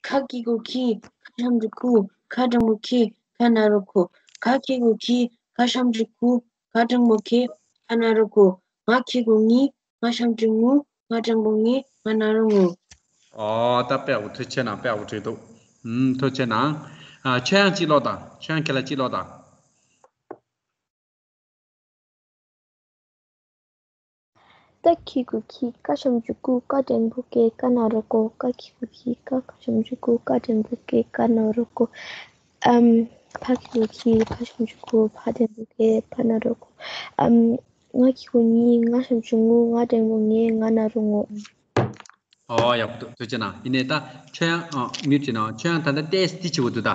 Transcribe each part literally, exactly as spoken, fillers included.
ཁ་གི་གུ་ཁི། ཁ་ཞབས་ཀྱུ་ཁུ། ཁ་འགྲེང་བུ་ཁེ། ཁ་ན་རོ་ཁོ། ག་གི་གུ་གི། ག་ཞབས་ཀྱུ་གུ། ག་འགྲེང་བུ་གེ། ག་ན་རོ་གོ། ང་གི་གུ་ངི། ང་ཞབས་ཀྱུ་ངུ། ང་འགྲེང་བུ་ངེ། ང་ན་རོ་ངོ། ཨོ་ད་དཔེ་ཡག་པོ། ཐུགས་རྗེ་གནང་། དཔེ་ཡག་པོ་བྲིས་འདུག་ཨུམ། ཐུགས་རྗེ་གནང་། ཨ། ཆོས་དབྱངས་གཅིག་ཀློག་དང་། ཆོས་དབྱངས་ཁྱེད་ལ་གཅིག་ཀློག་དང་། ཀ་གི་གུ་གི། ག་ཞབས་ཀྱུ་གུ། ག་འགྲེང་བུ་གེ། ག་ན་རོ་གོ། ག་གི་གུ་གི། ག་ག་ཞབས་ཀྱུ་གུ། ག་འགྲེང་བུ་གེ། ག་ན་རོ་གོ། ཨམ། ཕ་གི་གུ་ཁི། ཕ་ཞབས་ཀྱུ་ཕུ། ཕ་འགྲེང་བུ་ཕེ། ཕ་ན་རོ་ཕོ། ཨམ། ང་གི་གུ་ངི། ང་ཞབས་ཀྱུ་ངུ། ང་འགྲེང་བུ་ངེ། ང་ན་རོ་ངོ། ཨོ་ཡག་པོ་འདུག་ཐུགས་རྗེ་གནང་། ཡིན་ནའི་ད་ཆོས་དབྱངས། ཨ། མིའུཊ་བྱས་ན། ཆོས་དབྱངས་ད་ལྟ་ཏོག་ཙམ་འདི་བྱེད་དགོས་འདུག་ད་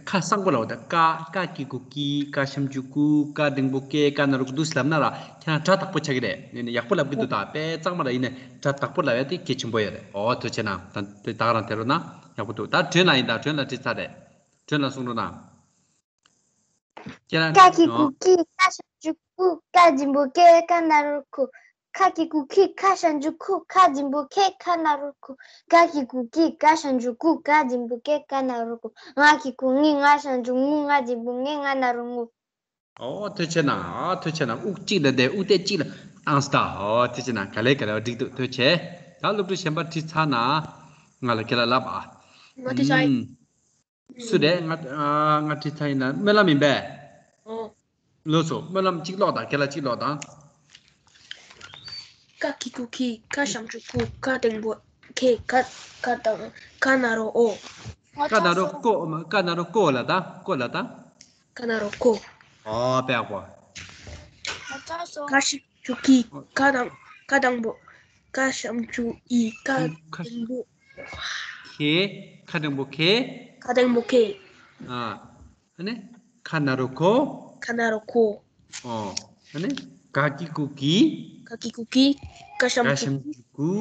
ཁ་གསང་པོ་ལབ་པ་ད། ཀ། ཀ་གི་གུ་གི། ག་ཞབས་ཀྱུ་གུ། ག་འགྲེང་བུ་གེ། ག་ན་རོ་གོ་འདུག་སེ་ལབ་ན་ར། ཁྱེད་རང་སྒྲ་དག་པོ་ཆགས་ཀྱི་རེད། ཡིན་ནའི་ཡག་པོ་ལབ་ཀྱི་འདུག་ད་དཔེ་གཙང་མ་ར། ཡིན་ནའི་སྒྲ་དག་པོ་ལབ་ཡ་དེ་གལ་ཆེན་པོ་ཡོད་རེད། ཨོ་ཐུགས་རྗེ་གནང་། ད་དེ་ད་ག་རང་དེ་རོགས་གནང་། ཡག་པོ་འདུག་ད་སྒྲོན་ལ་ཡིན། ད་སྒྲོན་ལ་བྲིས་ཚར་རེད། སྒྲོན་ལ་གསུང་རོགས་གནང་། ཁྱེད་རང་། ཀ་གི་གུ་ཨོ། གི། ག་ཞབས་ཀྱུ་གུ། ག་འགྲེང་བུ་གེ། ག་ན་རོ་གོ། ཁ་གི་གུ་ཁི། ཁ་ཞབས་ཀྱུ་ཁུ། ཁ་འགྲེང་བུ་ཁེ། ཁ་ན་རོ་ཁོ། ག་གི་གུ་གི། ག་ཞབས་ཀྱུ་གུ། ག་འགྲེང་བུ་གེ། ག་ན་རོ་གོ། ང་གི་གུ་ངི། ང་ཞབས་ཀྱུ་ངུ། ང་འགྲེང་བུ་ངེ། ང་ན་རོ་ངོ། ཨོ་ཐུགས་རྗེ་གནང་། ཨ། ཐུགས་རྗེ་གནང་། དབུགས་གཅིག་ལ་བསྡད། དབུགས་དེ་གཅིག་ལ་བཏང་སྟེ། ཨོ་ཐུགས་རྗེ་གནང་། ག་ལེ་ག་ལེ། འགྲིག་འདུག་ཐུགས་རྗེ་ཆེ། ད་སློབ་ཕྲུག་གཞན་པ་བྲིས་ཚར་ན་ང་ལ་ཁྱེད་ལ་ལབ་ཨ། ང་བྲིས་ཚར་ཡིན། ཨུམ། སུ་རེད། ང་། ཨ། ང་བྲིས་ཚར་ཡིན་ན། སྨོན་ལམ་ཡིན་པས། ཨོ། ལགས་སོ། སྨོན་ལམ་གཅིག་ཀློག་དང་། ཁྱེད་ལ་གཅིག་ཀློག་དང་། ཀ་གི་གུ་གི། ག་ཞབས་ཀྱུ་གུ། ག་འགྲེང་བུ་གེ། ག། ག་དང་། ག་ན་རོ་ཨོ། ག་ན་རོ་ཀོ། ག་ན་རོ་ཀོ་ལ་ད། ཀོ་ལ་ད། ག་ན་རོ་ཀོ། ཨོ་དཔེ་ཡག་པོ། ག་ཞབས་ཀྱུ་གི། ག་དང་། ག་དང་པོ། ག་ཞབས་ཀྱུ་གི། ག་འགྲེང་བུ་གེ། ག་འགྲེང་བུ་གེ། ག་འགྲེང་བུ་གེ། ཨ། ཨ་ནི། ག་ན་རོ་གོ། ག་ན་རོ་གོ། ཨོ། ཨ་ནི། ག་གི་གུ་གི། ག་གི་གུ་གི། ག་ཞབས་ཀྱུ་གུ།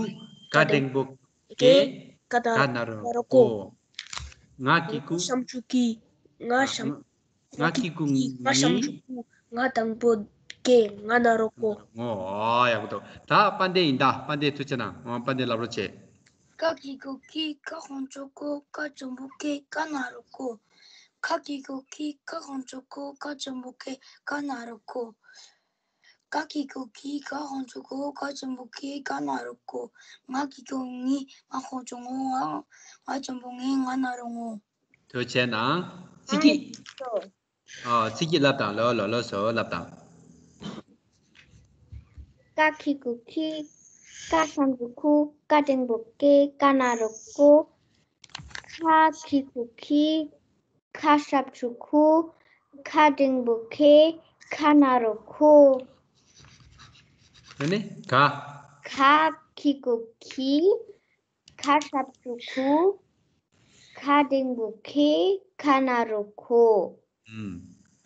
ག་འགྲེང་བུ་གེ། ག་ད། ག་ན་རོ་གོ། ང་གི་གུ། ང་ཞབས་ཀྱུ་གི། ང་ཞབས། ང་གི་གུ་ངི། ང་ཞབས་ཀྱུ་གུ། ང་དང་པོ་གེ། ང་ན་རོ་གོ། ཨོ་ཡག་པོ་འདུག་ད་དཔལ་ལྡན་ཡིན་ད། དཔལ་ལྡན་ཐུགས་རྗེ་གནང་། ཨོ་དཔལ་ལྡན་ལབ་རོགས་བྱེད། ག་གི་གུ་གི། ག་ཞབས་ཀྱུ་གུ། ག་འགྲེང་བུ་གེ། ག་ན་རོ་གོ། ག་གི་གུ་གི། ག་ཞབས་ཀྱུ་གུ། ག་འགྲེང་བུ་གེ། ག་ན་རོ་གོ། ག་གི་གུ་གི། ག་ཞབས་ཀྱུ་གུ། ག་འགྲེང་བུ་གེ། ག་ན་རོ་གོ། ང་གི་གུ་ངི། ང་ཞབས་ཀྱུ་ངུ། ང་འགྲེང་བུ་ངེ། ང་ན་རོ་ངོ། ཐུགས་རྗེ་གནང་། ཚིག་གི། ཨ། ཚིག་གི་ལབ་དང་། ལོ་ལོ་ལོ་སོ་ལབ་དང་། ཀ་གི་གུ་གི། ག་ཞབས་ཀྱུ་གུ། ག་འགྲེང་བུ་གེ། ག་ན་རོ་གོ། ཁ་གི་གུ་གི། ཁ་ཞབས་ཀྱུ་ཁུ། ཁ་འགྲེང་བུ་ཁེ། ཁ་ན་རོ་ཁོ། ཨ་ནི། ག། ག་གི་གུ་གི། ཁ་ཞབས་ཀྱུ་ཁུ། ཁ་འགྲེང་བུ་ཁེ། ཁ་ན་རོ་ཁོ། ཨུམ།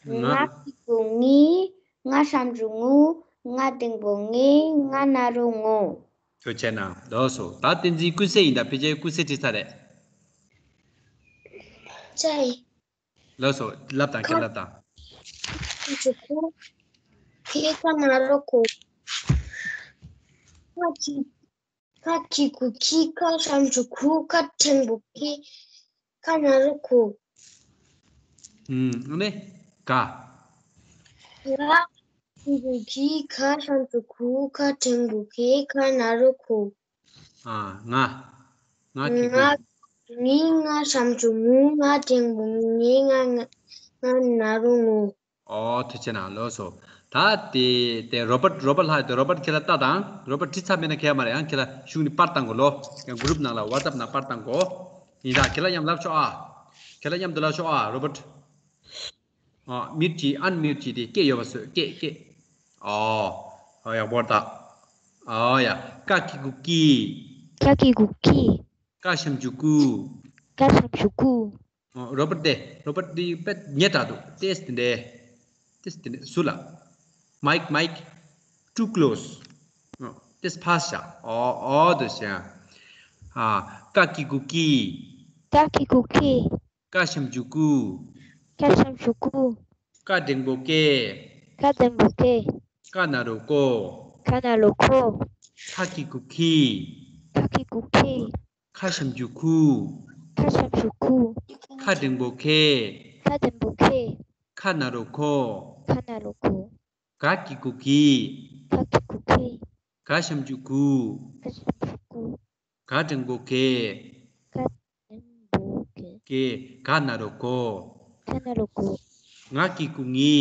ང་། ང་གི་གུ་ངི། ང་ཞབས་ཀྱུ་ངུ། ང་འགྲེང་བུ་ངེ། ང་ན་རོ་ངོ། ཐུགས་རྗེ་གནང་། ལགས་སོ། ད་བསྟན་འཛིན་ཀུན་གསལ་ཡིན་ད། ཕལ་ཆེར་ཀུན་གསལ་བྲིས་ཚར་རེད། ལགས་སོ། ལབ་དང་། ཁྱེད་ལབ་དང་། ཁ་གི་གུ་གི། ཁ་ན་རོ་ཁོ། ཁ་གི། ཁ་གི་གུ་གི། ཁ་ཞབས་ཀྱུ་ཁུ། ཁ་འགྲེང་བུ་ཁེ། ཁ་ན་རོ་ཁོ། ཨུམ། ཨ་ནི། ག། ང་གི་གུ་གི། ཁ་ཞབས་ཀྱུ་ཁུ། ཁ་འགྲེང་བུ་ཁེ། ཁ་ན་རོ་ཁོ། ཨ། ང་། ང་གི་གུ། ང་། ངི། ང་ཞབས་ཀྱུ་ངུ། ང་འགྲེང་བུ་ངེ། ང་། ང་ན་རོ་ངོ། ཨོ་ཐུགས་རྗེ་གནང་། ལགས་སོ། ད་དེ་དེ་རོ་བར། རོ་བར་ལྷག་དེ། རོ་བར་ཁྱེད་ལ་ལྟ་དང་། རོ་བར་བྲིས་ཚར་མེད་ན་ཁྱད་མ་རེད། ཡང་ཁྱེད་ལ་གཞུག་ནས་པར་བཏང་དགོས་ལོ། ཡང་གུ་རུབ་ནང་ལ། ཝ་ཊི་སེབ་ནང་པར་བཏང་དགོས། ཡིན་ད། ཁྱེད་ལ་མཉམ་ལབ་ཤོག་ཨ། ཁྱེད་ལ་མཉམ་དུ་ལབ་ཤོག་ཨ། རོ་བར། ཨ། མིའུཊ་བྱས། ཨན་མིའུཊ་བྱས་ཏེ། སྐད་ཡོད་པ་བཟོས། སྐད་སྐད། ཨོ། ཨོ་ཡག་པོ་ད། ཨོ་ཡ། ཀ་གི་གུ་གི། ཀ་གི་གུ་གི། ཀ་ཞབས་ཀྱུ་གུ། ཀ་ཞབས་ཀྱུ་གུ། ཨོ། རོ་བར་དེ། རོ་བར་དེ་དཔེ་ཉེ་དྲགས་འདུག་ཏོག་ཙམ་དེ་འདྲས། ཏོག་ཙམ་དེ་འདྲས་ཟུར་ལ། མའིཀ། མའིཀ། ཊུ་ཀློ་སི། ཨོ། ཏོག་ཙམ་ཕར་བཞག་ཨོ། ཨོ་དེ་བཞག་ཨ། ཀ་གི་གུ་གི། ཀ་གི་གུ་གི། ཀ་ཞབས་ཀྱུ་གུ། ཀ་ཞབས་ཀྱུ་གུ། ཀ་འགྲེང་བུ་ཀེ། ཀ་འགྲེང་བུ་ཀེ། ཀ་ན་རོ་ཀོ། ཀ་ན་རོ་ཀོ། ཁ་གི་གུ་ཁི། ཁ་གི་གུ་ཁི། ཁ་ཞབས་ཀྱུ་ཁུ། ཁ་ཞབས་ཀྱུ་ཁུ། ཁ་འགྲེང་བུ་ཁེ། ཁ་འགྲེང་བུ་ཁེ། ཁ་ན་རོ་ཁོ། ཁ་ན་རོ་ཁོ། ག་གི་གུ་གི། ག་གི་གུ་གི། ག་ཞབས་ཀྱུ་གུ། ག་ཞབས་ཀྱུ་གུ། ག་འགྲེང་བུ་གེ། ག་འགྲེང་བུ་གེ། གེ། ག་ན་རོ་གོ། ག་ན་རོ་གོ། ང་གི་གུ་ངི།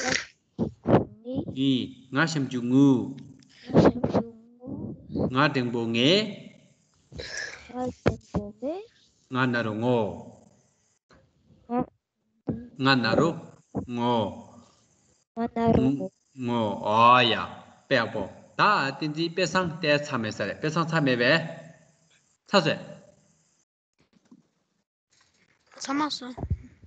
ང་གི་གུ་ངི། ངི། ང་ཞབས་ཀྱུ་ངུ། ང་ཞབས་ཀྱུ་ངུ། ང་འགྲེང་བུ་ངེ། ང་འགྲེང་བུ་ངེ། ང་ན་རོ་ངོ། ང་ང་ན་རོ་ངོ། ང་ན་རོ་ངོ། ངོ། ཨོ་ཡ། དཔེ་ཡག་པོ། ད་དེ་འདི་དཔེ་བཟང་དེ་ཚར་མེད་ས་རེད། དཔེ་བཟང་ཚར་མེད་པས། ཚར་སོང་། ཚར་མ་སོང་།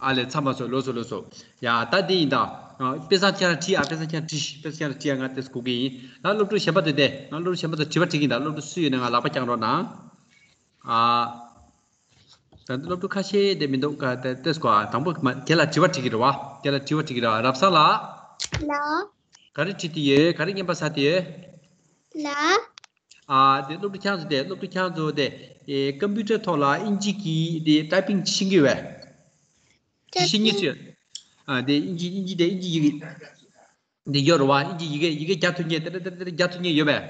ཨ་ལེ། ཚར་མ་སོང་། ལོས་སོ་ལོས་སོ། ཡ། ད་འདི་ཡིན་ད། ཨ། དཔེ་བཟང་ཁྱེད་རང་བྲིས་ཨ། དཔེ་བཟང་ཁྱེད་རང་བྲིས། དཔེ་བཟང་ཁྱེད་རང་བྲིས་ཨ། ང་དེ་སྒུག་གི་ཡིན། ད་སློབ་ཕྲུག་གཞན་པ་དེ་དེ། ང་སློབ་ཕྲུག་གཞན་པ་དེ་དྲི་བ་དྲི་གི་ཡིན་ད། སློབ་ཕྲུག་སུ་ཡོད་ན་ང་ལག་པ་བརྐྱང་རོགས་གནང་། ཨ། ད་ལྟ་སློབ་ཕྲུག་ཁ་ཤས་དེ་མི་འདུག་ག་ཏེ་ཏེས་གོ་ཨ། དང་པོ་མ་ཁྱེད་ལ་དྲི་བ་དྲི་གི་རེད་བ། ཁྱེད་ལ་དྲི་བ་དྲི་གི་རེད་བ། རབ་བཟང་ལགས། ལགས། ག་རེ་བྲིས་ཏེ་ཡོད། ག་རེ་རྔན་པ་ཟ་སྟེ་ཡོད། ལགས། ཨ། དེ་སློབ་ཕྲུག་ཁྱེད་ཚོ་དེ། སློབ་ཕྲུག་ཁྱེད་ཚོ་དེ། ཨེ། ཀམ་པུ་ཊར་ཐོག་ལ་ཨིན་ཇི་གི་དེ་ཊའི་པིང་ཤེས་ཀྱི་ཡོད་པས། ཅི་ཤེས་ཀྱི་ཡོད། ཨ། དེ་ཨིན་ཇི་ཨིན་ཇི་དེ་ཨིན་ཇི་ཡི་གེ་འདི་ཡོད་རེད་བ། ཨིན་ཇི་ཡི་གེ་ཡི་གེ་རྒྱག་ཐུབ་མཁན་དེ་འདྲ་དེ་འདྲ་རྒྱག་ཐུབ་མཁན་ཡོད་པས།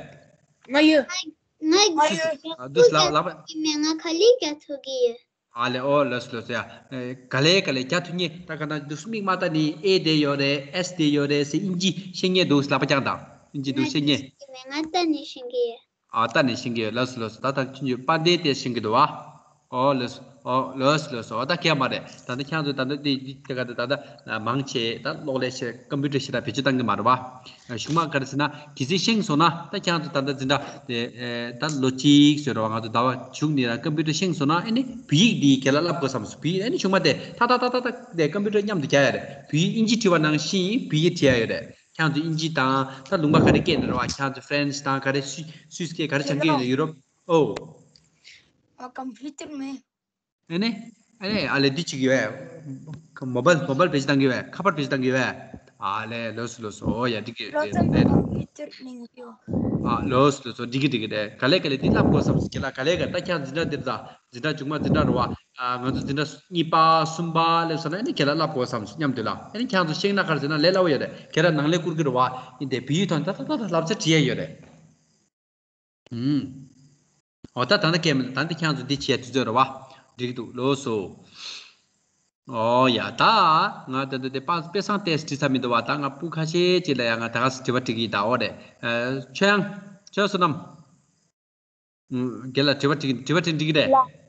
ང་ཡོད། ང་ཡོད། ཨ། འདུག་ལགས་ལགས་པ། ཡིན་མེད། ང་ག་ལེར་རྒྱག་ཐུབ་ཀྱི་ཡོད། ཨ་ལེ། ཨོ་ལགས་སོ་ལགས་སོ། ཡ། ཨེ། ག་ལེ་ག་ལེ་རྒྱག་ཐུབ་མཁན། ད་ག་ན་འདུག་སེ་མིག་མ་བལྟས་ནས་ཨེ་དེ་ཡོད་རེད། ཨེས་དེ་ཡོད་རེད་ཟེར་ཨིན་ཇི་ཤེས་མཁན་འདུག་ལག་པ་བརྐྱངས་དང་། ཨིན་ཇི་འདུག་ཤེས་མཁན། ཡིན་མེད། ང་བལྟས་ནས་ཤེས་ཀྱི་ཡོད། ཨ། ལྟ་ནས་ཤེས་ཀྱི་ཡོད། ལགས་སོ་ལགས་སོ། ད་ལྟ་ཁྱོད་ཚོས་དཔལ་ལྡན་དེ་ཤེས་ཀྱི་འདུག་བ། ཨོ་ལགས་སོ། ཨོ་ལགས་སོ་ལགས་སོ། ཨོ་ད་གལ་མ་རེད། ད་ལྟ་ཁྱེད་ཚོ་ད་ལྟ་དེ་དེ་ག་ད་ད་ད་མང་ཆེ་ད་གློག་ཀླད་ཤེས། ཀམ་པུ་ཊར་ཤེས་ར་བེད་སྤྱོད་བཏང་གི་མ་རེད་བ། གཞུག་མ་ག་རེ་ཟེར་ན། གལ་སྲིད་ཤེས་སོང་ན། ད་ཁྱེད་ཚོ་ད་ལྟ་འཛིན་གྲྭ་དེ། ཨེ། ད་ལོ་གཅིག་ཟེར་རོ། ང་ཚོ་ཟླ་བ་གཞུག་ནས་རང་ཀམ་པུ་ཊར་ཤེས་སོང་ན། ཨེ་ནི་བོད་ཡིག་འདི་ཁྱེད་ལ་བསླབ་དགོས་བསམ་སོང་། བོད་ཡིག་ཨེ་ནི་གཞུག་མ་དེ་ད་ད་ད་ད་ད་དེ་ཀམ་པུ་ཊར་མཉམ་དུ་རྒྱག་ཡ་རེད། བོད་ཡིག་ཨིན་ཇི་བྲིས་པ་ནང་བཞིན་བོད་ཡིག་བྲིས་ཡ་ཡོད་རེད། ཁྱེད་ཚོ་ཨིན་ཇི་དང་ད་ལུང་པ་ག་རེ་སྐད་ནས་རེད་བ། ཁྱེད་ཚོ་ཧྥ་རན་སི་དང་ག་རེ་སུད་སུད་སི་སྐད་ག་རེ་སྦྱང་གི་ཡོད་ན། ཡུ་རོབ། ཨོ། ཨ། ཀམ་པུ་ཊར་མེད། ཨེ་ནི། ཨེ་ནི། ཨ་ལེ། འདི་གཅིག་ཡོད། མོ་བལ། མོ་བལ་བེད་སྤྱོད་བཏང་གི་ཡོད། ཁ་པར་བེད་སྤྱོད་བཏང་གི་ཡོད། ཨ་ལེ། ལགས་སོ་ལགས་སོ། ཨོ་ཡ། འགྲིག་གི་རེད། ལགས་སོ་ལགས་སོ། འགྲིག་གི་འགྲིག་གི་རེད། ག་ལེ་ག་ལེ་འདི་བསླབ་དགོས་བསམ་སོང་། ཁྱེད་ལ་ག་ལེ་ག་ད་ཁྱེད་ཚོ་འཛིན་གྲྭ་འདིར་ད། འཛིན་གྲྭ་མཇུག་མ་འཛིན་གྲྭ་རེད་བ། ཨ། ང་ཚོ་འཛིན་གྲྭ་གཉིས་པ་གསུམ་པ་སླེབས་སོང་ན། ཨེ་ནི་ཁྱེད་ལ་བསླབ་དགོས་བསམ་སོང་། མཉམ་དུ་ལ། ཨེ་ནི་ཁྱེད་ཚོ་ཤེས་ན་ག་རེ་ཟེར་ན་ལས་སླ་བོ་ཡོད་རེད། ཁྱེད་རང་ནང་ལས་བསྐུར་གི་རེད་བ། ཡིན་ཏེ་བོད་ཡིག་ཐོག་ནས་ད་ད་ད་ད་བསླབ་བྱ་བྲིས་ཡ་ཡོད་རེད། ཨུམ། ཨོ་ད་ད་ནི་སྐད་མི་འདུག་ད་འདི་ཁྱེད་ཚོ་འདི་བྱས་དུས་ཚོད་རེད་བ། འགྲིག་འདུག་ལགས་སོ། ཨོ་ཡ། ད་ང་ད་ད་དེ་དཔེ་བཟང་ཏོག་ཙམ་བྲིས་ཚར་མི་འདུག་བ། ད་ང་སྤུ་ཁ་ཤས་ཅིག་ལ་ཡ་ང་ད་ག་སེ་དྲི་བ་དྲི་གི་ཡིན་ད། ཨོ་རེད། ཨ། ཆོས་དབྱངས། ཆོས་བསོད་ནམས། ཨུམ། རྒན་ལགས་དྲི་བ་དྲི་གི། དྲི་བ་དྲི་འགྲིག་གི་རེད། ལགས།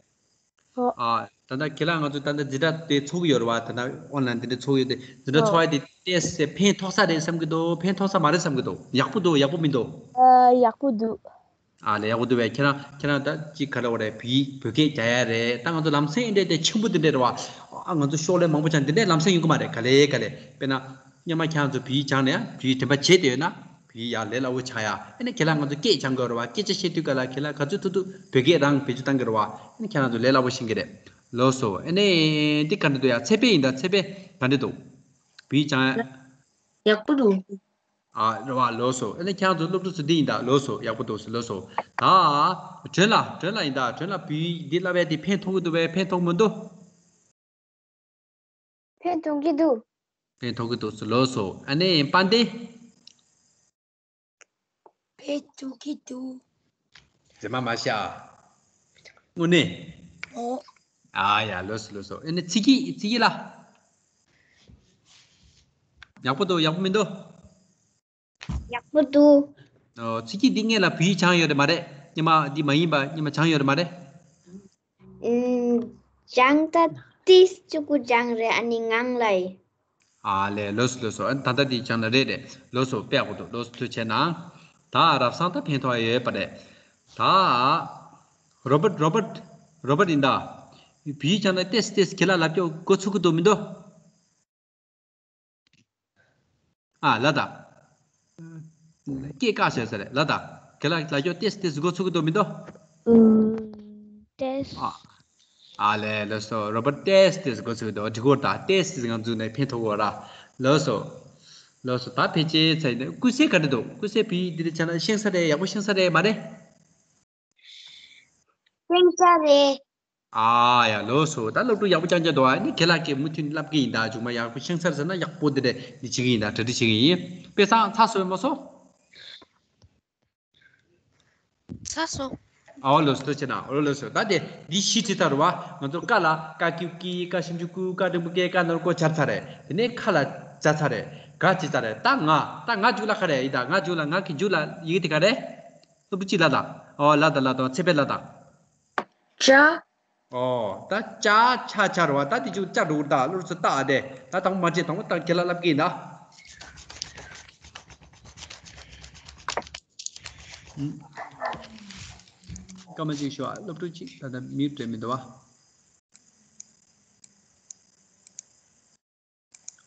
ཨོ། ཨ། ད་ལྟ་ཁྱེད་ལ་ང་ཚོ་ད་ལྟ་འཛིན་གྲྭ་དེ་ཚོགས་ཀྱི་ཡོད་རེད་བ། ད་ལྟ་ཨོན་ལན་དེ་འདྲ་ཚོགས་ཡོད་དེ། འཛིན་གྲྭ་ཨོ། ཚོགས་ཡ་དེ་ཏོག་ཙམ་ཕན་ཐོགས་ས་རེད་བསམ་གྱི་འདུག་ཕན་ཐོགས་ས་མ་རེད་བསམ་གྱི་འདུག་ཡག་པོ་འདུག་ཡག་པོ་མི་འདུག་ཨ། ཡག་པོ་འདུག་ཨ་ལས། ཡག་པོ་འདུག་པས། ཁྱེད་རང་ཁྱེད་རང་ད་ཅིག་ག་རེ་ལབ་དགོས་རེད། བོད་ཡིག་བོད་སྐད་རྒྱག་ཡ་རེད། ད་ང་ཚོ་ལམ་སེང་འདི་འདྲ་དེ་ཆེན་པོ་འདི་འདྲ་རེད་བ། ཨ། ང་ཚོ་ཤོག་ལྷེ་མང་པོ་ཆགས། འདི་འདྲའི་ལམ་སེང་ཡོང་གི་མ་རེད། ག་ལེ་ག་ལེ། དཔེར་ན། སྔོན་མ་ཁྱེད་རང་ཚོ་བོད་ཡིག་སྦྱངས་ནས་བོད་ཡིག་དྲན་པ་བརྗེད་བསྡད་ཡོད་ན། བོད་ཡིག་ཡར་ལས་སླ་བོ་ཆགས་ཡ། ཨ་ནི་ཁྱེད་ལ་ང་ཚོ་སྐད་སྦྱང་དགོས་རེད་བ། སྐད་ཆ་བཤད་དུས་ག་ལ་ཁྱེད་ལ་ག་ཚོད་ཐུབ་ཐུབ་བོད་སྐད་རང་བེད་སྤྱོད་གཏང་གི་རེད་བ། ཨ་ནི་ཁྱེད་རང་ཚོ་ལས་སླ་བོ་ཤེས་ཀྱི་རེད། ལགས་སོ། ཨ་ནི་འདི་ག་འདྲ་འདུག་ཡ། ཚེ་འཕེལ་ཡིན་ད། ཚེ་འཕེལ་ག་འདྲ་འདུག་བོད་ཡིག་སྦྱང་ཡ། ཡག་པོ་འདུག་ཨ། རེད་བ། ལགས་སོ། ཨ་ནི་ཁྱེད་རང་ཚོ་སློབ་ཕྲུག་ཚོ་འདི་ཡིན་ད། ལགས་སོ། ཡག་པོ་འདུག་ཟེར། ལགས་སོ། ད་སྒྲོན་ལགས། སྒྲོན་ལགས་ཡིན་ད། སྒྲོན་ལགས་བོད་ཡིག་འདི་བསླབ་ཡ་འདི་ཕན་ཐོགས་ཀྱི་འདུག་པས། ཕན་ཐོགས་མི་འདུག་ཕན་ཐོགས་ཀྱི་འདུག་ཕན་ཐོགས་ཀྱི་འདུག་ཟེར། ལགས་སོ། ཨ་ནི་དཔལ་ལྡན། ཕན་ཐོགས་ཀྱི་འདུག་རྫུན་མ་མ་བཤད་ཨ། དངོས་གནས། ཨོ། ཨ་ཡ། ལགས་སོ་ལགས་སོ། ཨ་ནི་ཚེ་སྐྱིད། ཚེ་སྐྱིད་ལགས། ཡག་པོ་འདུག་ཡག་པོ་མི་འདུག་ཡག་པོ་འདུག་ཨོ། ཚེ་སྐྱིད་འདི་སྔོན་ལ་བོད་ཡིག་སྦྱངས་ཡོད་རེད་མ་རེད། སྔོན་མ་འདི་མ་ཡིན་པ་སྔོན་མ་སྦྱངས་ཡོད་རེད་མ་རེད། ཨུམ། སྦྱངས་ད་ཏིས་གཅིག་པུ་སྦྱངས་རེད། ཨ་ནི་ངང་ལ་ཡིན། ཨ་ལས། ལགས་སོ་ལགས་སོ། ཨ་ནི་ད་ལྟ་འདི་སྦྱངས་ན་རེད་རེད། ལགས་སོ། དཔེ་ཡག་པོ་འདུག་ལགས་སོ། ཐུགས་རྗེ་གནང་། ད་རབ་བཟང་ད་ཕན་ཐོགས་ཡོད་པ་རེད། ད་རོ་བཊ། རོ་བཊ། རོ་བཊ་ཡིན་ད། བོད་ཡིག་སྦྱངས་ན་ཏིས་ཏིས་ཁྱེད་ལ་ལབ་སྐྱོར་འགོ་ཚུགས་ཀྱི་འདུག་མི་འདུག་ཨ་ལ་ད། སྐད་བཀག་བྱས་ཟེར་ལ་ད། ཁྱེད་ལ་ལ་ཅོག་ཏེས་ཏེས་འགོ་ཚུགས་ཀྱི་འདུག་མི་འདུག་ཨུམ། ཏེས། ཨ། ཨ་ལས། ལགས་སོ། རོ་བཊ་ཏེས་ཏེས་འགོ་ཚུགས་ཀྱི་འདུག་འགྲིག་གོ་ད། ཏེས་ཏེས་ང་འཛུགས་ནས་ཕན་ཐོགས་གོ་ར། ལགས་སོ། ལགས་སོ། ད་ཕལ་ཆེར་ཚར་ཡིན། ཀུན་གསལ་ག་འདྲ་འདུག་ཀུན་གསལ་བོད་ཡིག་འདི་འདྲ་བྱས་ན་ཤེས་ས་རེད། ཡག་པོ་ཤེས་ས་རེད་མ་རེད། ཤེས་ས་རེད། ཨ་ཡ་ལོས་སོ། ད་སློབ་ཕྲུག་ཡག་པོ་རྐྱང་རྐྱང་འདུག་ཨ་ནི་ཁྱེད་ལགས་ཀྱིས་མུ་མཐུད་བསླབ་ཀྱི་ཡིན། ད་མཇུག་མ་ཡག་པོ་ཤེས་ཚར་ཟེར་ན་ཡག་པོ་འདི་འདྲ་འདི་བྱེད་ཀྱི་ཡིན། ད་གྲ་སྒྲིག་བྱེད་ཀྱི་ཡིན། དཔེ་བཟང་ཚར་སོང་མ་སོང་། ཚར་སོང་། ཨའོ་ལོས་སོ། ཐུགས་རྗེ་གནང་། ཨོ་ལོས་སོ། ད་དེ་འདི་བཞི་བྲིས་ཚར་བ། ང་ཚོ་ཀ་ལ་ཀ་ཀྱི་ཀི། ཀ་ཞབས་ཀྱུ་ཀུ། ཀ་འགྲེང་བུ་ཀེ། ཀ་ན་རོ་ཀོ་སྦྱར་ཚར་རེད། དེ་ནས་ཁ་ལ་སྦྱར་ཚར་རེད། ག་བྲིས་ཚར་རེད། ད་ང་ད་ང་མཇུག་ལ་ག་རེ་ཡིན། ད་ང་མཇུག་ལ་ང་གི་མཇུག་ལ་ཡི་གེ་དེ་ག་རེ། སློབ་ཕྲུག་གཅིག་ལབ་དང་། ཨོ་ལབ་དང་ལབ་དང་། ཚེ་འཕེལ་ལབ་དང་། ཅ། ཨོ་ད་ཅ་ཆ་ཆ་རེད་བ། ད་དེ་ཅུང་ཅ་འགྲོ་གི་རེད། ད་སློབ་ཕྲུག་ཚོ་ལྟ་ཨ། དེ་ད་དང་པོ་མ་བྲིས། དང་པོ་ད་ཁྱེད་ལ་ལབ་ཀྱི་ཡིན་ད། སྐར་མ་གཅིག་ཞུ་ཨ། སློབ་ཕྲུག་གཅིག་ད་ལྟ་མིའུ་ཊི་རེད་མི་འདུག་བ།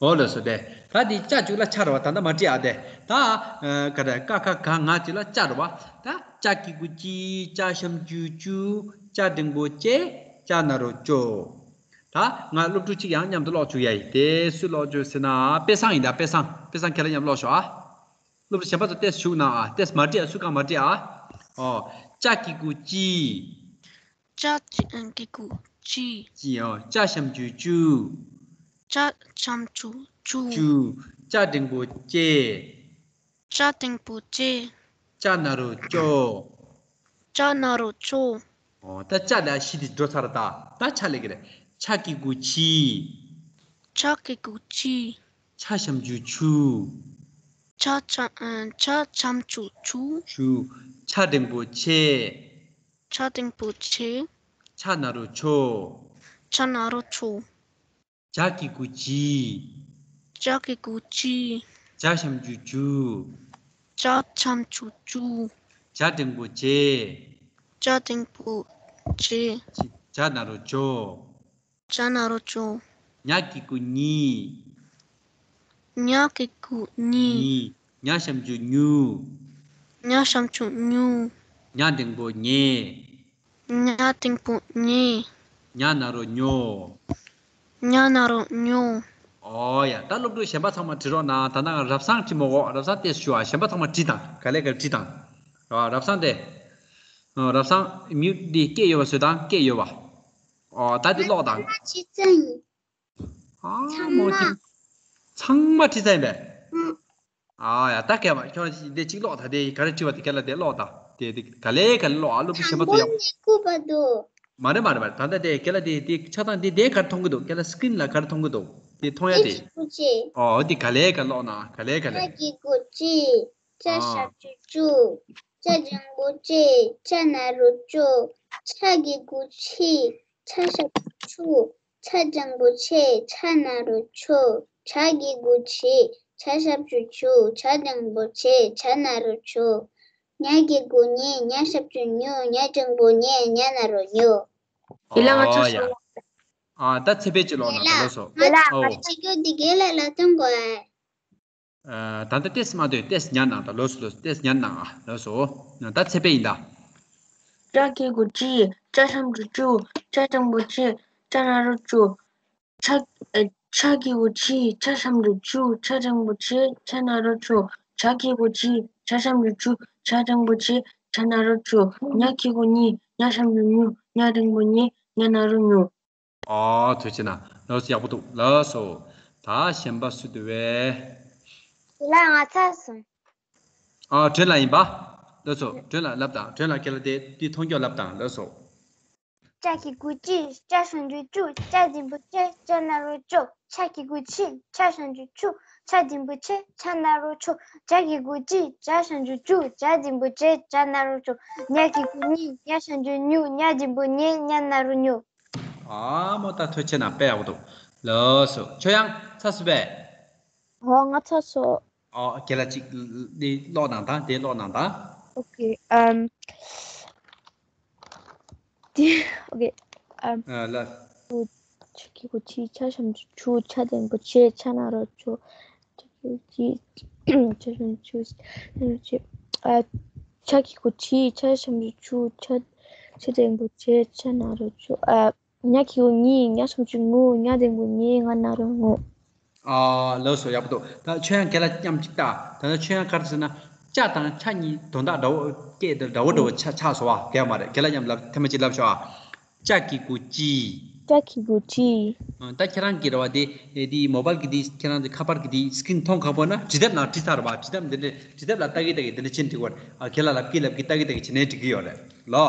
ཨོ་ལོས་སོ། དེ་ད་དེ་ཅ་མཇུག་ལ་ཆ་རེད་བ། ད་ལྟ་མ་བྲིས་ཨ། དེ་ད་ཨ་ག་རེ། ཀ་ཁ་ག་ང་གཅིག་ལ་ཅ་རེད་བ། ད་ཅ་གི་གུ་ཅི། ཅ་ཞབས་ཀྱུ་ཅུ། ཅ་འགྲེང་བུ་ཅེ། ཅ་ན་རོ་ཅོ། ད་ང་སློབ་ཕྲུག་གཅིག་ཡང་མཉམ་དུ་ཀློག་བཅུག་ཡ་ཡིན། དེ་སུས་ཀློག་བཅུག་ཟེར་ན་དཔེ་བཟང་ཡིན་ད། དཔེ་བཟང་། དཔེ་བཟང་ཁྱེད་ལ་མཉམ་ཀློག་ཤོག་ཨ། སློབ་ཕྲུག་གཞན་པ་ཚོ་ཏོག་ཙམ་བཞུགས་གནང་ཨ། ཏོག་ཙམ་མ་བྲིས་ཨ། སུ་གང་མ་བྲིས་ཨ། ཨོ། ཅ་གི་གུ་ཅི། ཅ་གི་གུ་ཅི། ཅི། ཨོ། ཅ་ཞབས་ཀྱུ་ཅུ། ཅ་ཞབས་ཀྱུ་ཅུ། ཅ་འགྲེང་བུ་ཅེ། ཅ་འགྲེང་བུ་ཅེ། ཅ་ན་རོ་ཅོ། ཅ་ན་རོ་ཅོ། ཨོ། ད་ཅ་ལ་བཞི་དེ་འགྲོ་ཚར། ད་ད་ཆ་ལས་ཀྱི་རེད། ཆ་གི་གུ་ཆི། ཆ་གི་གུ་ཆི། ཆ་ཞབས་ཀྱུ་ཆུ། ཆ་ཆ་ཨ། ཆ་ཞབས་ཀྱུ་ཆུ། ཆུ། ཆ་འགྲེང་བུ་ཆེ། ཆ་འགྲེང་བུ་ཆེ། ཆ་ན་རོ་ཆོ། ཆ་ན་རོ་ཆོ། ཇ་གི་གུ་ཇི། ཇ་གི་གུ་ཇི། ཇ་ཞབས་ཀྱུ་ཇུ། ཇ་ཞབས་ཀྱུ་ཇུ། ཇ་འགྲེང་བུ་ཇེ། ཇ་འགྲེང་བུ་ཇེ། ཇ་ན་རོ་ཇོ། ཇ་ན་རོ་ཇོ། ཉ་གི་གུ་ཉི། ཉ་གི་གུ་ཉི། ཉི། ཉ་ཞབས་ཀྱུ་ཉུ། ཉ་ཞབས་ཀྱུ་ཉུ། ཉ་འགྲེང་བུ་ཉེ། ཉ་འགྲེང་བུ་ཉེ། ཉ་ན་རོ་ཉོ། ཉ་ན་རོ་ཉོ། ཨོ་ཡ། ད་སློབ་ཕྲུག་གཞན་པ་ཚང་མ་བྲིས་རོགས་གནང་། ད་ནང་རབ་བཟང་བྲིས་མ་དགོས། རབ་བཟང་ཏོག་ཙམ་བཞུགས་ཨ། གཞན་པ་ཚང་མ་བྲིས་དང་། ག་ལེ་ག་ལེ་བྲིས་དང་། ཨ། རབ་བཟང་དེ། ཨ། རབ་བཟང་མིའུ་ཊི་འདི་སྐད་ཡོད་པ་བཟོས་དང་། སྐད་ཡོད་པ། ཨོ་ད་འདི་ཀློག་དང་། ཚང་མ་བྲིས་ཚར་ཡིན། ཨ། ཚང་མ། མོ་ཅིག་ཚང་མ་བྲིས་ཚར་ཡིན་པས། ཨང་། ཨ་ཡ། ད་གལ་བ་ཁྱོད་འདི་གཅིག་ཀློག་ད། དེ་ག་རེ་བྲིས་པ་དེ་ཁྱེད་ལ་དེ་ཀློག་ད། དེ་དེ་ག་ལེ་ག་ལེ་ཀློག་ཨ། སློབ་ཕྲུག་གཞན་པ་ཚོ་ཡག་པོ། མ་རེད་མ་རེད་མ་རེད། ད་ལྟ་དེ་ཁྱེད་ལ་དེ་དེ་ཆ་ཚང་དེ་དེ་ག་རེ་མཐོང་གི་འདུག་ཁྱེད་ལ་སི་ཀི་རིན་ལ་ག་རེ་མཐོང་གི་འདུག་དེ་མཐོང་ཡ་དེ། ཨོ་དེ་ག་ལེ་ག་ཀློག་ན་ག་ལེ་ག་ལེ། ཇ་གི་གུ་ཇི། ཇ་ཞབས་ཀྱུ་ཇུ། ཇ་འགྲེང་བུ་ཇེ། ཇ་ན་རོ་ཇོ། ཇ་གི་གུ་ཇི། ཇ་ཞབས་ཀྱུ་ཇུ། ཇ་འགྲེང་བུ་ཇེ། ཇ་ན་རོ་ཇོ། ཇ་གི་གུ་ཇི། ཇ་ཞབས་ཀྱུ་ཇུ། ཇ་འགྲེང་བུ་ཇེ། ཇ་ན་རོ་ཇོ། ཉ་གི་གུ་ཉི། ཉ་ཞབས་ཀྱུ་ཉུ། ཉ་འགྲེང་བུ་ཉེ། ཉ་ན་རོ་ཉོ། དེ་ལ་ང་ཚོ། ཨོ་ཡ། ཨ། ད་ཚེ་འཕེལ་གྱིས་ཀློག་ན་ད་ལོས་སོ། དེ་ལ་ཨོ། ང་ཚོ་དགེ་ལགས་ལ་སྟོན་དགོས་ཨེ། ཨ། ད་ལྟ་ཏོག་ཙམ་མ་སྡོད། ཏོག་ཙམ་ཉན་ན་ད་ལོས་སོ། ལོས་སོ། ཏོག་ཙམ་ཉན་ན་ཨ། ལོས་སོ། ད་ཚེ་འཕེལ་ཡིན་ད། ཇ་གི་གུ་ཇི། ཇ་ཞབས་ཀྱུ་ཇུ། ཇ་འགྲེང་བུ་ཇེ། ཇ་ན་རོ་ཇོ། ཇ། ཨ། ཇ་གི་གུ་ཇི། ཇ་ཞབས་ཀྱུ་ཇུ། ཇ་འགྲེང་བུ་ཇེ། ཇ་ན་རོ་ཇོ། ཇ་གི་གུ་ཇི། ཇ་ཞབས་ཀྱུ་ཇུ། ཇ་འགྲེང་བུ་ཇེ། ཇ་ན་རོ་ཇོ། ཉ་གི་གུ་ཉི། ཉ་ཞབས་ཀྱུ་ཉུ། ཉ་འགྲེང་བུ་ཉེ། ཉ་ན་རོ་ཉོ། ཨོ། ཐུགས་རྗེ་གནང་། ལགས་སོ། ཡག་པོ་འདུག་ལགས་སོ། ད་གཞན་པ་སུ་འདུག་པས། དེ་ལ་ང་ཚར་སོང་། ཨ། སྒྲོན་ལགས་ཡིན་པ། ལགས་སོ། སྒྲོན་ལགས་ལབ་དང་། སྒྲོན་ལགས་ཁྱེད་ལ་དེ་དེ་མཐོང་རྒྱུ་ལབ་དང་། ལགས་སོ། ཇ་གི་གུ་ཇི། ཇ་ཞབས་ཀྱུ་ཇུ། ཇ་འགྲེང་བུ་ཇེ། ཇ་ན་རོ་ཇོ། ཇ་གི་གུ་ཇི། ཇ་ཞབས་ཀྱུ་ཇུ། ཇ་འགྲེང་བུ་ཇེ། ཇ་ན་རོ་ཇོ། ཇ་གི་གུ་ཇི། ཇ་ཞབས་ཀྱུ་ཇུ། ཇ་འགྲེང་བུ་ཇེ། ཇ་ན་རོ་ཇོ། ཉ་གི་གུ་ཉི། ཉ་ཞབས་ཀྱུ་ཉུ། ཉ་འགྲེང་བུ་ཉེ། ཉ་ན་རོ་ཉོ། ཨ་མོ། ད་ཐུགས་རྗེ་གནང་། དཔེ་ཡག་པོ་འདུག་ལགས་སོ། ཁྱོད་ཡང་ཚར་སོང་པས། ཨོ། ང་ཚར་སོང་། ཨོ། ཁྱེད་ལ་གཅིག་འདི་ཀློག་གནང་དང་། དེ་ཀློག་གནང་དང་། ཨོ་ཁེ། ཨམ། དེ། ཨོ་ཁེ། ཨམ། ཨ་ལ། ཇ་གི་གུ་ཇི། ཇ་ཞབས་ཀྱུ་ཇུ། ཇ་འགྲེང་བུ་ཇེ། ཇ་ན་རོ་ཇོ། ཇ་གི་གུ་ཇི། ཇ་ཞབས་ཀྱུ་ཇུ། ཇ་ན་རོ་ཇོ། ཨ། ཇ་གི་གུ་ཇི། ཇ་ཞབས་ཀྱུ་ཇུ། ཇ། ཇ་འགྲེང་བུ་ཇེ། ཇ་ན་རོ་ཇོ། ཨ། ཉ་གི་གུ་ཉི། ཉ་ཞབས་ཀྱུ་ཉུ། ཉ་འགྲེང་བུ་ཉེ། ཉ་ན་རོ་ཉོ། ཨ། ལགས་སོ། ཡག་པོ་འདུག་ད་ཁྱོད་ཡང་ཁྱེད་ལ་མཉམ་གཅིག་ལྟ། ད་ནི་ཁྱོད་ཡང་ག་རེ་ཟེར་ན། ཇ་དང་ཇ་གཉིས་དོན་དག་འདྲ་བོ། སྐད་དེ་འདྲ་བོ་འདྲ་བོ་ཆགས་ཆགས་སོང་བ། གལ་མ་རེད། ཁྱེད་ལ་མཉམ་ལབ། ཐེངས་མ་གཅིག་ལབ་ཤོག་ཨ། ཅ་གི་གུ་ཅི། ཅ་གི་གུ་ཅི། ཨ། ད་ཁྱེད་རང་གི་རེད་བ། དེ་དེ་མོ་བཱལ་གི་དེ་ཁྱེད་རང་གི་ཁ་པར་གི་དེ་སི་ཀི་རིན་མཐོང་ཁག་པོ་ན་བྲིས་དེབ་ནང་བྲིས་ཚར་བ། བྲིས་དེབ་འདི་འདྲ་བྲིས་དེབ་ལ་ལྟ་གི་ལྟ་གི་འདི་འདྲ་བྱེད་འགྲིག་གི་ཡོད་རེད། ཨ། ཁྱེད་ལ་ལབ་ཀྱི་ལབ་ཀྱི་ལྟ་གི་ལྟ་གི་བྱེད་ནས་འགྲིག་གི་ཡོད་རེད་ལོ།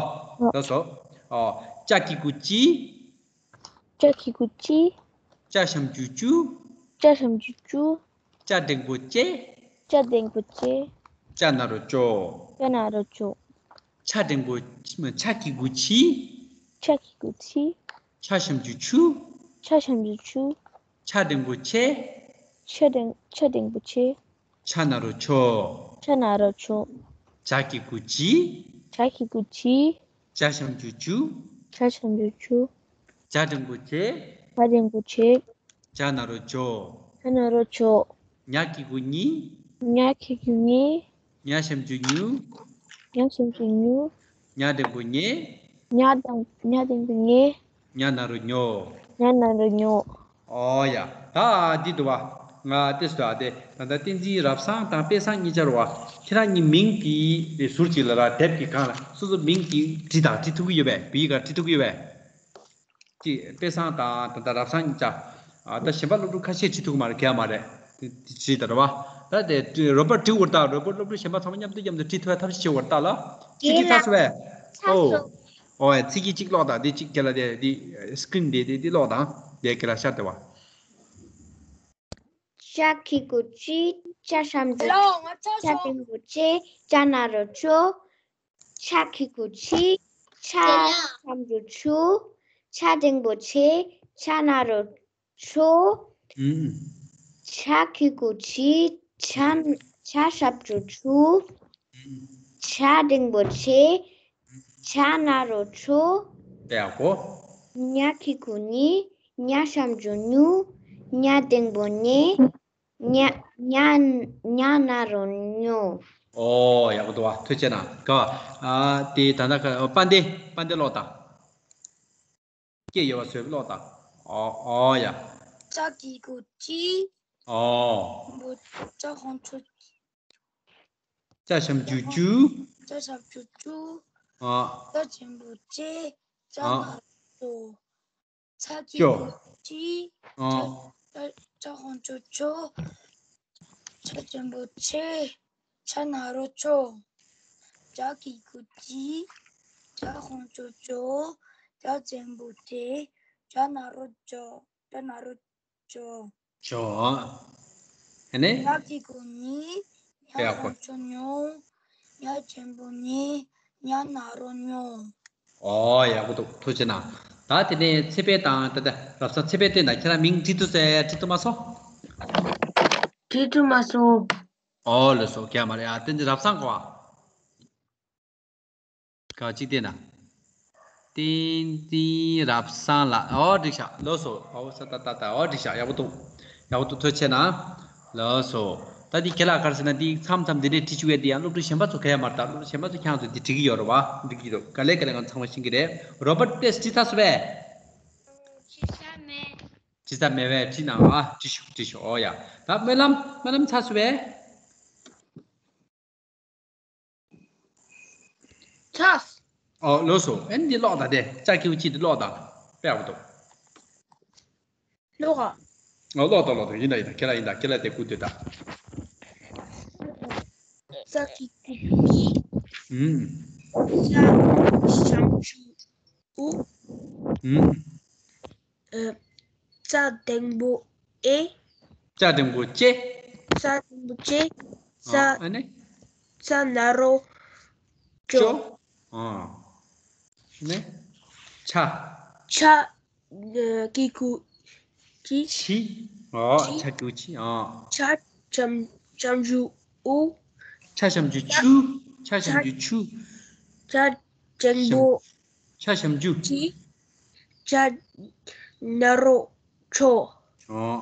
ལགས་སོ། ཨོ། ཅ་གི་གུ་ཅི། ཅ་གི་གུ་ཅི། ཅ་ཞབས་ཀྱུ་ཅུ། ཅ་ཞབས་ཀྱུ་ཅུ། ཅ་འགྲེང་བུ་ཅེ། ཅ་འགྲེང་བུ་ཅེ། ཅ་ན་རོ་ཅོ། ཅ་ན་རོ་ཅོ། ཆ་འགྲེང་བུ། ཆ་གི་གུ་ཆི། ཆ་གི་གུ་ཆི། ཆ་ཞབས་ཀྱུ་ཆུ། ཆ་ཞབས་ཀྱུ་ཆུ། ཆ་འགྲེང་བུ་ཆེ། ཆ་འགྲེང་། ཆ་འགྲེང་བུ་ཆེ། ཆ་ན་རོ་ཆོ། ཆ་ན་རོ་ཆོ། ཇ་གི་གུ་ཇི། ཇ་གི་གུ་ཇི། ཇ་ཞབས་ཀྱུ་ཇུ། ཇ་ཞབས་ཀྱུ་ཇུ། ཇ་འགྲེང་བུ་ཇེ། ཇ་འགྲེང་བུ་ཇེ། ཇ་ན་རོ་ཇོ། ཇ་ན་རོ་ཇོ། ཉ་གི་གུ་ཉི། ཉ་གི་གུ་ཉི། ཉ་ཞབས་ཀྱུ་ཉུ། ཉ་ཞབས་ཀྱུ་ཉུ། ཉ་འགྲེང་བུ་ཉེ། ཉ་འགྲེང་། ཉ་འགྲེང་བུ་ཉེ། ཉ་ན་རོ་ཉོ། ཉ་ན་རོ་ཉོ། ཨོ་ཡ། ད་འདི་འདུག་བ། ང་ཏོག་ཙམ་ཨ་དེ་ད་ལྟ་བསྟན་འཛིན་རབ་བཟང་དང་དཔལ་བཟང་གཉིས་ཆར་བ། ཁྱེད་རང་གཉིས་མིང་དེ་ཟུར་གཅིག་ལ་ར། དེབ་ཀྱི་སྒང་ལ་སོ་སོ་མིང་དེ་བྲིས་དང་བྲིས་ཐུབ་ཀྱི་ཡོད་པས། བོད་ཡིག་སྒང་བྲིས་ཐུབ་ཀྱི་ཡོད་པས། ཅིག་དཔལ་བཟང་དང་ད་ལྟ་རབ་བཟང་གཉིས་ཆ། ཨ། ད་གཞན་པ་སློབ་ཕྲུག་ཁ་ཤས་བྲིས་ཐུབ་ཀྱི་མ་རེད། སྐད་ཡ་མ་རེད། དེ་དེ་བྲིས་ད་རེད་བ། ད་དེ་རོ་པར་བྲིས་འོར་ད། རོ་པར་སློབ་ཕྲུག་གཞན་པ་ཚང་མ་མཉམ་དུ་མཉམ་དུ་བྲིས་ཐུབ་པའི་ཐབས་ཤེས་བྱེད་འོར་ད་ལ། ཚིག་གི་ཚ་སོ་བས། ཨོ། ཨོ་ཡ། ཚིག་གི་གཅིག་ཀློག་དང་། དེ་གཅིག་ཁྱེད་ལ་དེ་དེ་སི་ཀི་རིན་དེ་དེ་དེ་ཀློག་དང་། དེ་ཁྱེད་ལ་ཤར་དེ་བ། ཅ་གི་གུ་ཅི། ཅ་ཞབས་ཀྱུ་ཅི། ཅ་འགྲེང་བུ་ཅེ། ཅ་ན་རོ་ཅོ། ཆ་གི་གུ་ཆི། ཆ་ཞབས་ཀྱུ་ཆུ། ཆ་འགྲེང་བུ་ཆེ། ཆ་ན་རོ་ཆོ། ཨུམ། ཆ་གི་གུ་ཆི། ཆ། ཆ་ཞབས་ཀྱུ་ཆུ། ཨུམ། ཆ་འགྲེང་བུ་ཆེ། ཆ་ན་རོ་ཆོ། ཡག་པོ། ཉ་གི་གུ་ཉི། ཉ་ཞབས་ཀྱུ་ཉུ། ཉ་འགྲེང་བུ་ཉེ། ཉ། ཉ། ཉ་ན་རོ་ཉོ། ཨོ་ཡག་པོ་འདུག་བ། ཐུགས་རྗེ་ཆེ་གནང་། ག་བ། ཨ། དེ་ད་ལྟ་ག་པ་འདི། པ་འདི་ཀློག་དང་། སྐད་ཡོད་པ་བཟོས་ཀློག་དང་། ཨོ། ཨོ་ཡ། ཅ་གི་གུ་ཅི། ཨོ། འགྲེང་བུ་ཅ་ཞབས་ཀྱུ། ཅ་ཞབས་ཀྱུ་ཅུ། ཅ་ཞབས་ཀྱུ་ཅུ། ཨ། ཅ་འགྲེང་བུ་ཅེ། ཅ་ཨ། ན་རོ་ཅོ། ཅོ། ཅ་གི་གུ་ཅི། ཨ། ཅ། ཅ་ཞབས་ཀྱུ་ཅོ། ཆ་འགྲེང་བུ་ཆེ། ཆ་ན་རོ་ཆོ། ཅ་གི་གུ་ཅི། ཅ་ཞབས་ཀྱུ་ཅོ། ཅ་འགྲེང་བུ་ཅེ། ཅ་ན་རོ་ཅོ། ཅ་ན་རོ་ཅོ། ཅོ། ཨ་ནི། ཉ་གི་གུ་ཉི། ཉ་ཡག་པོ། ཞབས་ཀྱུ་ཉོ། ཉ་འགྲེང་བུ་ཉེ། ཉ་ན་རོ་ཉོ། ཨོ་ཡག་པོ་འདུག། ཐུགས་རྗེ་གནང་། ད་དེ་ནས་ཚེ་འཕེལ་དང་ད་ལྟ་རབ་བཟང་། ཚེ་འཕེལ་བསྟན་དང་། ཁྱེད་རང་མིང་བྲིས་ཐུབ་ཟེར། བྲིས་ཐུབ་མ་སོང་། བྲིས་ཐུབ་མ་སོང་། ཨོ་ལགས་སོ། ཁྱད་མ་རེད། ཨ། བསྟན་འཛིན་རབ་བཟང་གོ་བ། ག་གཅིག་བལྟས་ན། བསྟན་འཛིན་རབ་བཟང་ལགས། ཨོ་འགྲིག་ཤག། ལགས་སོ། ཨོ་ས་ད་ད་ད། ཨོ་འགྲིག་ཤག། ཡག་པོ་འདུག། ཡག་པོ་འདུག། ཐུགས་རྗེ་ཆེ་གནང་། ལགས་སོ། ད་འདི་ཁྱེད་ལ་ག་རེ་ཟེར་ན། འདི་མཚམས་མཚམས་འདི་འདྲའི་བྲིས་བཅུག་ཡས་འདི་ཡང་སློབ་ཕྲུག་གཞན་པ་ཚོ་ག་ཡ་མ་རེད། ད་སློབ་ཕྲུག་གཞན་པ་ཚོ་ཁྱེད་རང་ཚོ་འདི་འགྲིག་གི་ཡོད་རེད་བ། འགྲིག་གི་འདུག། ག་ལེ་ག་ལེ་ང་ཚང་མ་ཤེས་ཀྱི་རེད། རོ་པར་ཏེ་བྲིས་ཚར་སོང་བས། བྲིས་ཚར་མེད། བྲིས་ཚར་མེད་པས། བྲིས་གནང་། ཨ། བྲིས་ཤོག། བྲིས་ཤོག། ཨོ་ཡ། ད་སྨོན་ལམ། སྨོན་ལམ་ཚར་སོང་བས། ཚར། ཨོ་ལགས་སོ། ཨ་ནི་འདི་ཀློག་དང་། དེ་ཅ་གི་གུ་ཅི་འདི་ཀློག་དང་། དཔེ་ཡག་པོ་འདུག། ཀློག་ག། ཨོ་ཀློག་དང་། ཀློག་དང་། ཡིན་ད་ཡིན་ད། ཁྱེད་ལ་ཡིན་ད། ཁྱེད་ལ་དེ་བསྐུར་སྡོད་ད། ཅ་གི་གུ་ཅི། ཨུམ། ཅ་ཞབས་ཀྱུ་ཅུ། ཨུམ། ཨ། ཅ་འགྲེང་བུ་ཨེ། ཅ་འགྲེང་བུ་ཅེ། ཅ་འགྲེང་བུ་ཅེ། ཨ། ཅ། ཨ་ནི། ཅ་ན་རོ་ཅོ། ཅོ། ཨ། ཨ་ནི། ཆ། ཆ། ཨ། གི་གུ་ཅི། ཆི། ཨ། ཆི། ཆ་གི་གུ་ཆི། ཨ། ཆ་ཞབས། ཞབས་ཀྱུ་ཨུ། ཆ་ཞབས་ཀྱུ་ཆུ། ཆ་ཞབས་ཀྱུ་ཆུ། ཅ་འགྲེང་བུ། ཆ་ཞབས་ཀྱུ། ཅི། ཅ་ན་རོ་ཅོ། ཨོ།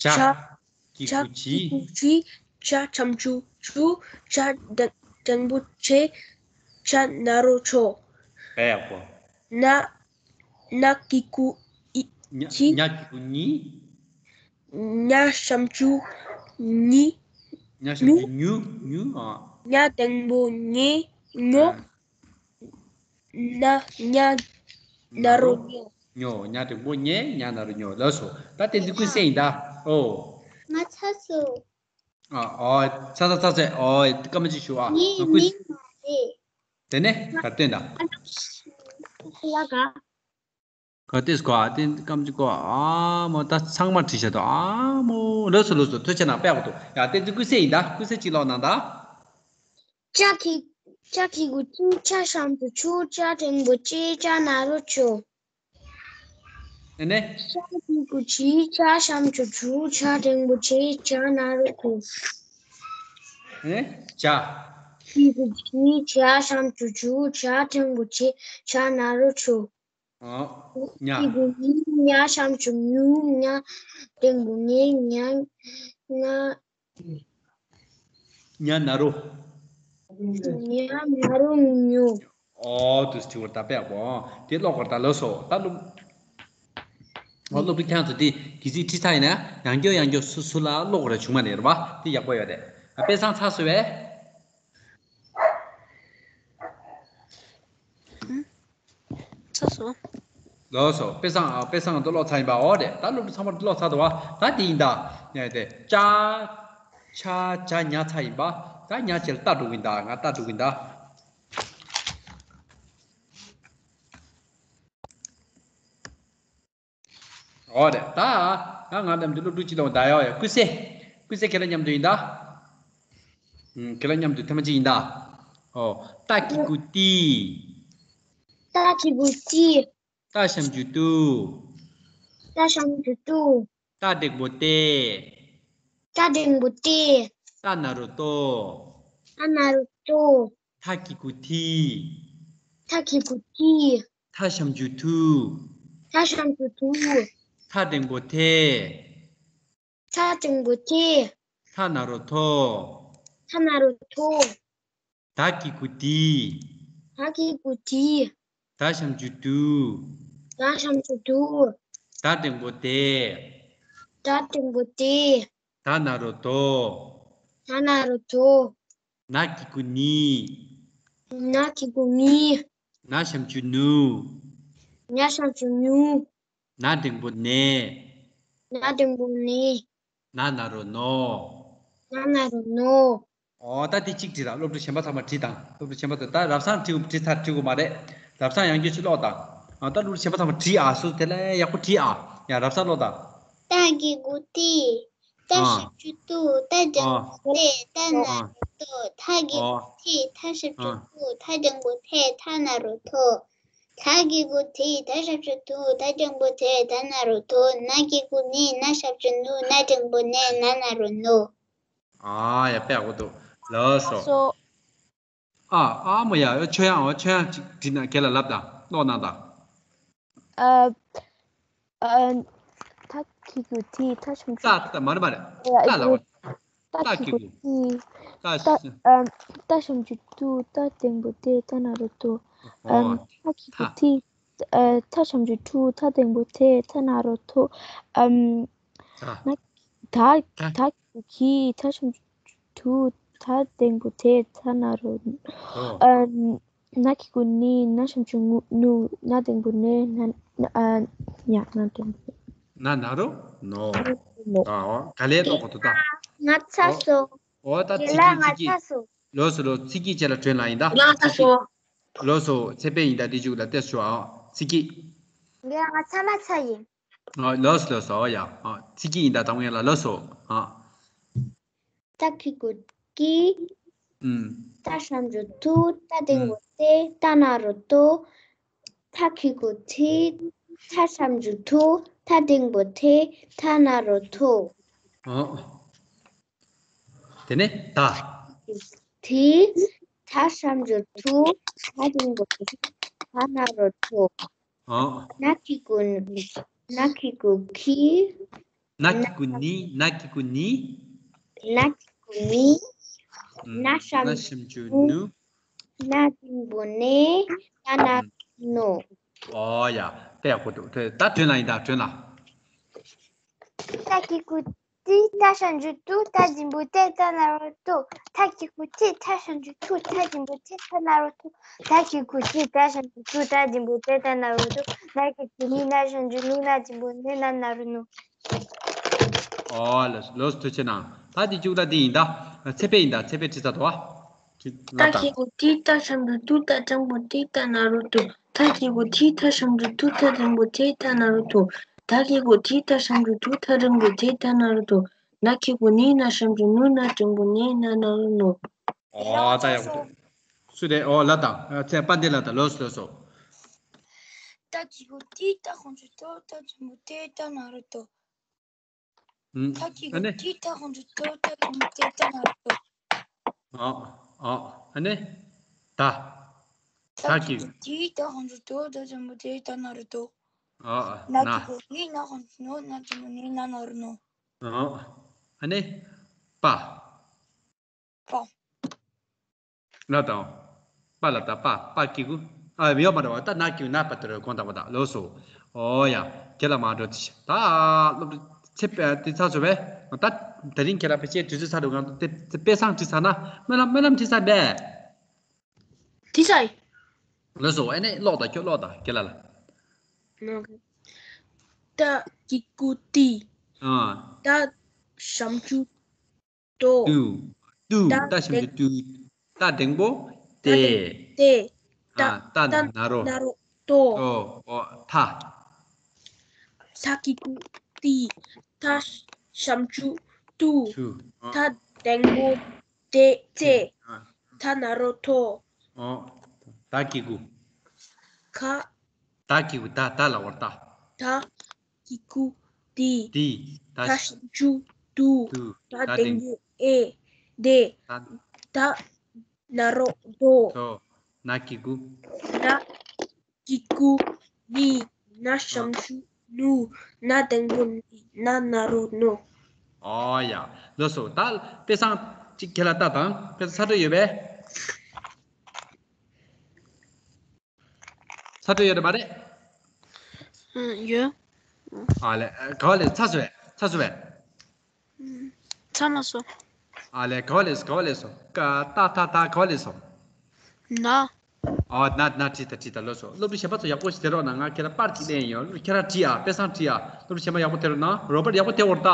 ཅ། ཅ། གི་གུ་ཅི། གི་གུ་ཅི། ཅ་ཞབས་ཀྱུ་ཅུ། ཅ་འགྲེང་བུ་ཅེ། ཅ་ན་རོ་ཅོ། དཔེ་ཡག་པོ། ན། ན་གི་གུ་ཨི། ཉ། ཅི། ཉ་གི་གུ་ཉི། ཉ་ཞབས་ཀྱུ་ཉི། ཉ་ཞབས་ཀྱུ་ཉུ། ཉུ། ཨ། ཉ་འགྲེང་བུ་ཉེ། ཉོ། ཨ། ན་ཉ་ན་རོ་ཉོ། ཉོ། ཉ་འགྲེང་བུ་ཉེ། ཉ་ན་རོ་ཉོ། ལགས་སོ། ད་དེ་ཚོ་ཀུན་གསལ་ཡིན་ད། ཨོ། ང་ཚ་སོང་། ཨ། ཨོ། ཚ་ཚ་ཚ་ཚ། ཨོ། སྐར་མ་གཅིག་ཞུ་ཨ། ངའི་ང་ཀུན། མིང་མ་རེད། དེ་ནས་ག་རེ་སྟོན་དང་། ཨ་ལ་ག་ལ་ག་ག་ཏེས་གོ་ཨ། དེ་སྐར་མ་གཅིག་གོ་ཨ། མོ་ད་ཚང་མ་བྲིས་བཞག་འདུག་ཨ་མོ། ལགས་སོ་ལགས་སོ། ཐུགས་རྗེ་གནང་། དཔེ་ཡག་པོ་འདུག་ཡ། དེ་ཚོ་ཀུན་གསལ་ཡིན་ད། ཀུན་གསལ་གཅིག་ཀློག་གནང་དང་། ཅ་གི་ཅ་གི་གུ་ཅི། ཆ་ཞབས་ཀྱུ་ཆུ། ཅ་འགྲེང་བུ་ཅེ། ཅ་ན་རོ་ཅོ། ཨེ་ནས། ཅ་གི་གུ་ཅི། ཆ་ཞབས་ཀྱུ་ཆུ། ཅ་འགྲེང་བུ་ཅེ། ཅ་ན་རོ་ཅོ། ཨེ་ནས། ཅ། གི་གུ་ཅི། ཆ་ཞབས་ཀྱུ་ཆུ། ཅ་འགྲེང་བུ་ཅེ། ཅ་ན་རོ་ཅོ། ཨོ། ཉ། གི་གུ་ཉི། ཉ་ཞབས་ཀྱུ་ཉུ། ཉ་འགྲེང་བུ་ཉེ། ཉ་ང་། ཉ་ན་རོ། ཉ་ན་རོ་ཉོ། ཨོ། དུ་སི་ཊི་བར་ད་དཔེ་ཡག་པོ། དེ་ཀློག་དགོས་རེད་ད། ལགས་སོ། ད་སློབ། ཨོ། སློབ་ཕྲུག་ཁྱེད་ཚོ་དེ་གལ་སྲིད་བྲིས་ཚར་ཡིན་ན་ཡང་བསྐྱར་ཡང་བསྐྱར་སོ་སོ་ལ་ཀློག་དགོས་རེད། བྱུང་མ་རེད་རེད་པ། དེ་ཡག་པོ་ཡོད་རེད། ཨ། དཔེ་བཟང་ཚར་སོང་བས། ཚར་སོང་། ལགས་སོ། དཔེ་བཟང་། ཨ། དཔེ་བཟང་དུ་ཀློག་ཚར་ཡིན་པ། འོ་རེད། ད་སློབ་ཕྲུག་ཚང་མར་ཀློག་ཚར་འདུག་བ། ད་དེ་ཡིན་ད། ཡ་དེ་ཅ། ཆ། ཇ། ཉ་ཚར་ཡིན་པ། ད་ཉ་ཆེ་ལ་ཏ་འགྲོ་གི་ཡིན་ད། ང་ཏ་འགྲོ་གི་ཡིན་ད། འོ་རེད། ད་ང་ང་མཉམ་དུ་སློབ་ཕྲུག་སྤྱི་ལོ་ད་ཡོ་ཡ། ཀུན་གསལ། ཀུན་གསལ་ཁྱེད་རང་མཉམ་དུ་ཡིན་ད། ཨུམ། ཁྱེད་རང་མཉམ་དུ་ཐེངས་མ་གཅིག་ཡིན་ད། ཨོ། ཏ་གི་གུ་ཏི། ཏ་གི་གུ་ཏི། ཏ་ཞབས་ཀྱུ་ཏུ། ཏ་ཞབས་ཀྱུ་ཏུ། ཏ་འགྲེང་བུ་ཏེ། ཏ་འགྲེང་བུ་ཏེ། ཏ་ན་རོ་ཏོ། ཏ་ན་རོ་ཏོ། ཐ་གི་གུ་ཐི། ཐ་གི་གུ་ཐི། ཐ་ཞབས་ཀྱུ་ཐུ། ཐ་ཞབས་ཀྱུ་ཐུ། ཐ་འགྲེང་བུ་ཐེ། ཐ་འགྲེང་བུ་ཐེ། ཐ་ན་རོ་ཐོ། ཐ་ན་རོ་ཐོ། ད་གི་གུ་དི། ད་གི་གུ་དི། ད་ཞབས་ཀྱུ་དུ། ད་ཞབས་ཀྱུ་དུ། ད་འགྲེང་བུ་དེ། ད་འགྲེང་བུ་དེ། ད་ན་རོ་དོ། ད་ན་རོ་དོ། ན་གི་གུ་ནི། ན་གི་གུ་ནི། ན་ཞབས་ཀྱུ་ནུ། ན་ཞབས་ཀྱུ་ནུ། ན་འགྲེང་བུ་ནེ། ན་འགྲེང་བུ་ནེ། ན་ན་རོ་ནོ། ན་ན་རོ་ནོ། ཨོ། ད་དེ་གཅིག་བྲིས་དང་། སློབ་ཕྲུག་གཞན་པ་ཚང་མ་བྲིས་དང་། སློབ་ཕྲུག་གཞན་པ་ཚོ་ད་རབ་གསང་བྲིས་བྲིས་ཚར་བྲིས་དགོས་མ་རེད། རབ་གསང་ཡང་བསྐྱར་ཅིག་ཀློག་དང་། ཨ། ད་སློབ་ཕྲུག་གཞན་པ་ཚང་མ་བྲིས་ཨ། སོ་དེ་ལ་ཡག་པོ་བྲིས་ཨ། ཡ། རབ་གསང་ཀློག་དང་། ད་གི་གུ་ཏི། ད་ཨ། ཞབས་ཀྱུ་ཏུ། ད་འགྲེང་བུ་ཏེ། ད་ན་རོ་ཏོ། ད་གི་གུ་ཏི། ད་ཞབས་ཀྱུ་ཏུ། ད་འགྲེང་བུ་ཏེ། ད་ན་རོ་ཏོ། ད་གི་གུ་དི། ད་ཞབས་ཀྱུ་དུ། ད་འགྲེང་བུ་དེ། ད་ན་རོ་དོ། ན་གི་གུ་ནི། ན་ཞབས་ཀྱུ་ནུ། ན་འགྲེང་བུ་ནེ། ན་ན་རོ་ནོ། ཨ། ཡ། དཔེ་ཡག་པོ་འདུག་ལགས་སོ། ཨ། ཨ་མོ་ཡ། ཆོས་དབྱངས། ཨོ། ཆོས་དབྱངས་ཅིག་བྲིས་ན། ཁྱེད་ལ་ལབ་དང་། ཀློག་གནང་དང་། ཨ། ཨ། ད་གི་གུ་དི། ད་ཞབས་ཀྱུ། ད། ད་མ་རེད་མ་རེད། ད་ལ་བ། ད་གི་གུ་དི། ད། ཨ། ད་ཞབས་ཀྱུ་དུ། ད་འགྲེང་བུ་དེ། ད་ན་རོ་དོ། ཨ། ད་གི་གུ་དི། ཨ། ད་ཞབས་ཀྱུ་དུ། ད་འགྲེང་བུ་དེ། ད་ན་རོ་དོ། ཨམ། ད། ན། ད། ད་གི་གུ་གི། ད་ཞབས་ཀྱུ་དུ། ད་འགྲེང་བུ་དེ། ད་ན་རོ། ཨ། ན་གི་གུ་ནི། ན་ཞབས་ཀྱུ་ནུ། ན་འགྲེང་བུ་ནེ། ན། ན། ཨ། ཡ། ན་འགྲེང་བུ། ན་ན་རོ་ནོ། ནོ། ཨ། ག་ལེར་ཀློག་དགོས་འདུག་ད། ང་ཚ་སོང་། ཨོ། ད་ཚིག་གི་ཚིག་གི། ལགས་སོ། ཚིག་གི་ཅེ་ལ་དྲན་ལ་ཡིན་ད། ང་ཚ་སོང་། ལགས་སོ། ཚེ་དཔལ་ཡིན་ད། དེ་ཅུག་ལ་ཏེས་ཞུ་ཨ། ཚིག་གི། ལགས། ང་ཚ་མ་ཚ་ཡིན། ཨ། ལགས་སོ་ལགས་སོ། ཨོ་ཡ། ཨ། ཚིག་གི་ཡིན་ད། ད་ངས་ལ་ལགས་སོ། ཨ། ད་གི་གུ་གི། ཨུམ། ད་ཞབས་ཀྱུ་དུ། ད་འགྲེང་བུ་དེ། ད་ན་རོ་དོ། ད་གི་གུ་དི། ད་ཞབས་ཀྱུ་དུ། ད་འགྲེང་བུ་དེ། ད་ན་རོ་དོ། ཨོ། དེ་ནས་ད། དི། ད་ཞབས་ཀྱུ་དུ། ད་འགྲེང་བུ་དི། ད་ན་རོ་དོ། ཨོ། ན་གི་གུ། ན་གི་གུ་གི། ན་གི་གུ་ནི། ན་གི་གུ་ནི། ན་གི་གུ་ནི། ཨུམ། ན་ཞབས། ན་ཞབས་ཀྱུ་ནུ། ན་འགྲེང་བུ་ནེ། ན་ན་རོ་ནོ། ཨོ་ཡ། དཔེ་ཡག་པོ་འདུག་དེ་ད་དྲན་ལ་ཡིན་ད། དྲན་ལ། ད་གི་གུ། ཏི་ཏ་ཞབས་ཀྱུ་ཏུ། ཏ་འགྲེང་བུ་ཏེ། ཏ་ན་རོ་ཏོ། ཐ་གི་གུ་ཐི། ཐ་ཞབས་ཀྱུ་ཐུ། ཐ་འགྲེང་བུ་ཐེ། ཐ་ན་རོ་ཐོ། ཐ་གི་གུ་ཐི། ཏ་ཞབས་ཀྱུ་ཏུ། ཏ་འགྲེང་བུ་ཏེ། ཏ་ན་རོ་ཏོ། ན་གི་གུ་ནི། ན་ཞབས་ཀྱུ་ནུ། ན་འགྲེང་བུ་ནེ། ན་ན་རོ་ནོ། ཨོ་ལགས་ལགས་སོ། ཐུགས་རྗེ་གནང་། ད་དེ་གཅིག་ད་དེ་ཡིན་ད། ཚེ་འཕེལ་ཡིན་ད། ཚེ་འཕེལ་བྲིས་ཚར་འདུག་ཨ། ཁྱེད་ལབ་ད། ཏ་གི་གུ་ཏི། ཏ་ཞབས་ཀྱུ་ཏུ། ཏ་འགྲེང་བུ་ཏེ། ཏ་ན་རོ་ཏོ། ཐ་གི་གུ་ཐི། ཐ་ཞབས་ཀྱུ་ཐུ། ཐ་འགྲེང་བུ་ཐེ། ཐ་ན་རོ་ཐོ། ཏ་གི་གུ་ཐི། ཏ་ཞབས་ཀྱུ་ཐུ། ཐ་འགྲེང་བུ་ཐེ། ཐ་ན་རོ་ཐོ། ན་གི་གུ་ནི། ན་ཞབས་ཀྱུ་ནུ། ན་འགྲེང་བུ་ནེ། ན་ན་རོ་ནོ། ཨོ་ད་ཡག་པོ་འདུག། སུ་རེད། ཨོ་ལབ་དང་། ཚེ་དཔལ་ལྡན་ལབ་དང་། ལགས་སོ་ལགས་སོ། ཏ་གི་གུ་ཏི། ཏ་ཞབས་ཀྱུ་ཏོ། ཏ་འགྲེང་བུ་ཏེ། ཏ་ན་རོ་ཏོ། ཨུམ། ཐ་གི་ཨ་གུ་ནི། ཏི། ཐ་ཞབས་ཀྱུ་ཏོ། ཏ་འགྲེང་བུ་ཏེ། ཏ་ན་རོ་ཏོ། ཨོ། ཨོ། ཨ་ནི། ད། ཐ་གི་གུ་ཏི། ཐ་ཞབས་ཀྱུ་ཏོ། ཏ་འགྲེང་བུ་ཏེ། ཏ་ན་རོ་ཏོ། ཨོ། ན་ན། གི་གུ་ནི། ན་ཞབས་ཀྱུ་ནུ། ན་འགྲེང་བུ་ནེ། ན་ན་རོ་ནོ། ཨོ། ཨ་ནི། པ། པ། ལབ་དང་། པ་ལབ་དང་། པ། པ་གི་གུ། ཨ། ཡོད་མ་རེད་པ། ད་ན་གི་གུ་ན་པ་དེ་རེད། གོང་དང་པོ་དང་། ལགས་སོ། ཨོ་ཡ། ཁྱེད་ལ་མ་འགྲོ་ཅི། ད་སློབ་ཚེ་དཔལ་དེ་ཚར་སོང་བས། ད་དེ་རིང་ཁྱེད་ལ་ཕལ་ཆེར་དུས་ཚོད་ཚར་འདུག་གམ། དེ་དེ་དཔེ་བཟང་བྲིས་ཚར་ན། སྨོན་ལམ། སྨོན་ལམ་བྲིས་ཚར་པས། བྲིས་ཚར་ཡིན། ལགས་སོ། ཨ་ནི་ཀློག་དང་། ཁྱོད་ཀློག་དང་། ཁྱེད་ལ་ལ། ཏ་གི་གུ་ཏི། ཨ། ཏ་ཞབས་ཀྱུ་ཏོ། ཏུ། ཏུ། ཏ་ཏ་ཞབས་ཀྱུ་ཏུ། ཏ་འགྲེང་བུ་ཏེ། ཏ་འགྲེང་བུ་ཏེ། ཏ། ཨ། ཏ་ཏ་ན་རོ། ན་རོ་ཏོ། ཏོ། ཨོ། ཐ། ཐ་གི་གུ་ཏི། ཐ་ཞབས་ཀྱུ་ཏུ། ཏུ། ཨ། ཐ་འགྲེང་བུ་ཏེ། ཏེ། ཨ། ཐ་ན་རོ་ཐོ། ཨོ། ད་གི་གུ། ཁ། ད་གི་གུ། ད། ད་ལ་བར་ད། ད་གི་གུ་དི། དི། ད། ད་ཞབས་ཀྱུ་དུ། དུ། ད་ད་འགྲེང་བུ་ཨེ། དེ། ད། ད་ན་རོ་དོ། དོ། ན་གི་གུ། ན་གི་གུ་ནི། ན་ཞབས་ཀྱུ་ནུ། ན་འགྲེང་བུ་ནེ། ན་ན་རོ་ནོ། ཨོ་ཡ། ལགས་སོ། ད་དཔེ་བཟང་ཅིག་ཁྱེད་ལ་ལྟ་དང་། དཔེ་བཟང་ཚར་གྲབས་ཡོད་པས། ཚར་གྲབས་ཡོད་རེད་མ་རེད། ཨང་། ཡོད། ཨ་ལས། ག་བ་ལས། ཚར་སོང་བས། ཚར་སོང་བས། ཨང་། ཚར་མ་སོང་། ཨ་ལས། ག་བ་ལས། ག་བ་ལས་སོང་། ཀ་ཏ་ཐ་ད་ག་བ་ལས་སོང་། ན། ཨ། ན། ན། བྲིས་ད། བྲིས་ད། ལགས་སོ། སློབ་ཕྲུག་གཞན་པ་ཚོ་ཡག་པོ་ཞིག་བལྟས་རོགས་གནང་། ང་ཁྱེད་ལ་པར་ཅིག་ལེན་ཡོང་། ཁྱེད་རང་བྲིས་ཨ། དཔེ་བཟང་བྲིས་ཨ། སློབ་ཕྲུག་གཞན་པ་ཡག་པོ་བལྟས་རོགས་གནང་། རོ་པར་ཡག་པོ་བལྟས་འོར་ད།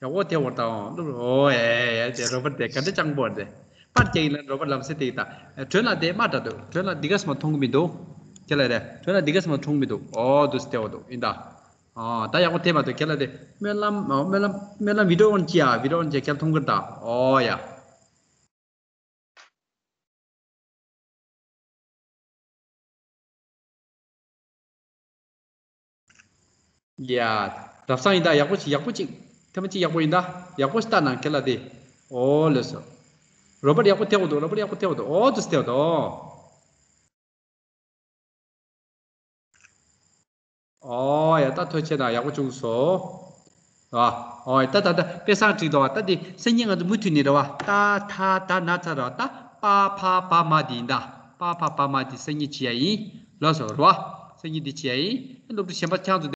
ཡག་པོ་བལྟས་འོར་ད། ཨོ། སློབ་ཕྲུག་ཨོ་ཨེ་ཨེ། དེ་རོ་པར་དེ་ག་འདྲ་སྤྱང་པོ་རེད། པར་རྒྱག་ཡིན་ན་རོ་པར་ལམ་སེང་བལྟས་ཡིན་ད། ཨེ། དྲོད་ལ་དེ་དམའ་དྲགས་འདུག། དྲོད་ལ་འདི་ག་སེ་མ་མཐོང་གི་མི་འདུག། ཁྱེད་ལ་རེད། དྲོད་ལ་འདི་ག་སེ་མ་མཐོང་གི་མི་འདུག། ཨོ། འདུག་སེ་བལྟས་འོ་འདུག་ཡིན་ད། ཨོ། ད་ཡག་པོ་བལྟས་མ་འདུག། ཁྱེད་ལ་དེ་སྨོན་ལམ། ཨོ། སྨོན་ལམ། སྨོན་ལམ་བི་ཌིའོ་ཨོན་བྱས་ཨ། བི་ཌིའོ་ཨོན་བྱས། ཁྱེད་ལ་མཐོང་གི་རེད་ད། ཨོ་ཡ། ཡ། གྲབས་བཟང་ཡིན་ད། ཡག་པོ་ཅིག། ཡག་པོ་ཅིག། ཐེངས་མ་གཅིག་ཡག་པོ་ཡིན་ད། ཡག་པོ་ཞིག་ལྟ་ན་ཁྱེད་ལ་དེ། ཨོ་ལགས་སོ། རོ་པར་ཡག་པོ་བལྟས་འོ་འདུག། རོ་པར་ཡག་པོ་བལྟས་འོ་འདུག། ཨོ་འདུག་སེ་བལྟས་འོ་འདུག། ཨོ་ཡ། ད་ཐུགས་རྗེ་གནང་། ཡག་པོ་བྱུང་སོང་། ཨ། ཨོ་ཡ། ད་ད་དཔེ་བཟང་བྲིས་འདུག་པ། ད་དེ་སང་ཉིན་ང་ཚོ་མུ་མཐུད་ནས་རེད་པ། ད་ཐ་ད་ན་ཚ་རེད་པ། ད་པ་ཕ་བ་མ་དེ་ཡིན་ད། པ་ཕ་བ་མ་དེ་སང་ཉིན་བྱེད་ཡ་ཡིན། ལགས་སོ། རེད་པ། སང་ཉིན་དེ་བྱེད་ཡ་ཡིན། སློབ་ཕྲུག་གཞན་པ་ཁྱེད་རང་ཚོ།